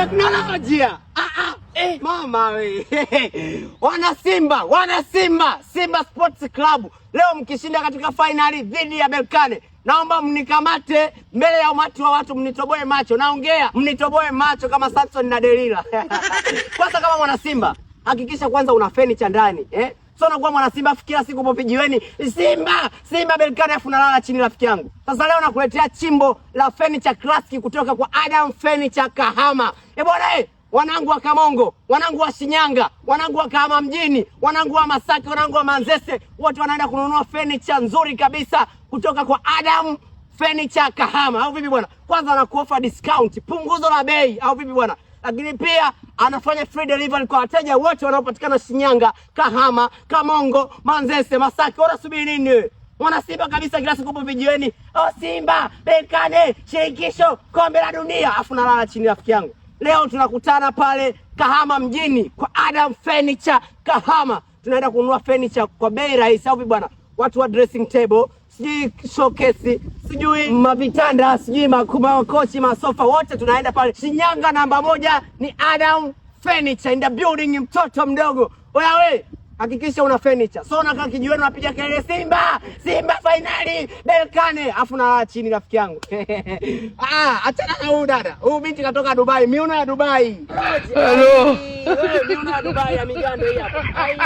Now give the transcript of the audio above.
Teknolojia. Ah, ah. Eh, mama we. Wana Simba, wana Simba, Simba Sports Club. Leo mkishinda katika fainali dhidi ya Berkane, naomba mnikamate mbele ya umati wa watu, mnitoboe macho. Naongea, mnitoboe macho kama Samson na Delila. Kwanza kama mwana Simba, hakikisha kwanza una fenicha ndani, eh? Sio unakuwa mwana Simba afu kila siku upo vijiweni, Simba, Simba Berkane, afu unalala chini rafiki yangu. Sasa leo nakuletea chimbo la furniture classic kutoka kwa Adam Furniture Kahama. Eh bwana eh, wanangu wa Kamongo, wanangu wa Shinyanga, wanangu wa Kahama mjini, wanangu wa Masaki, wanangu wa Manzese, wote wanaenda kununua furniture nzuri kabisa kutoka kwa Adam Furniture Kahama. Au vipi bwana? Kwanza anakuofa discount, punguzo la bei, au vipi bwana? Lakini pia anafanya free delivery kwa wateja wote wanaopatikana Shinyanga, Kahama, Kamongo, Manzese, Masaki. Unasubiri nini wewe? Mwana Simba kabisa, kila siku upo vijiweni. Oh, Simba, Berkane, shirikisho, kombe la dunia, afu nalala chini rafiki yangu. Leo tunakutana pale Kahama mjini kwa Adam Furniture Kahama. Tunaenda kununua furniture kwa bei rahisi, au vipi bwana? Watu wa dressing table, sijui showcase, sijui mavitanda, sijui makochi, masofa, wote tunaenda pale Shinyanga. Namba moja ni Adam Furniture in the building. Mtoto mdogo oya we, hakikisha una furniture. So unakaa kijiweni unapiga kelele Simba, Simba fainali, Berkane, afu nalala chini rafiki yangu. Ah, achana na huyu dada. Huyu binti katoka Dubai, miuno ya Dubai. Hello. Wewe, miuno ya Dubai ya migando hii hapa. Ai.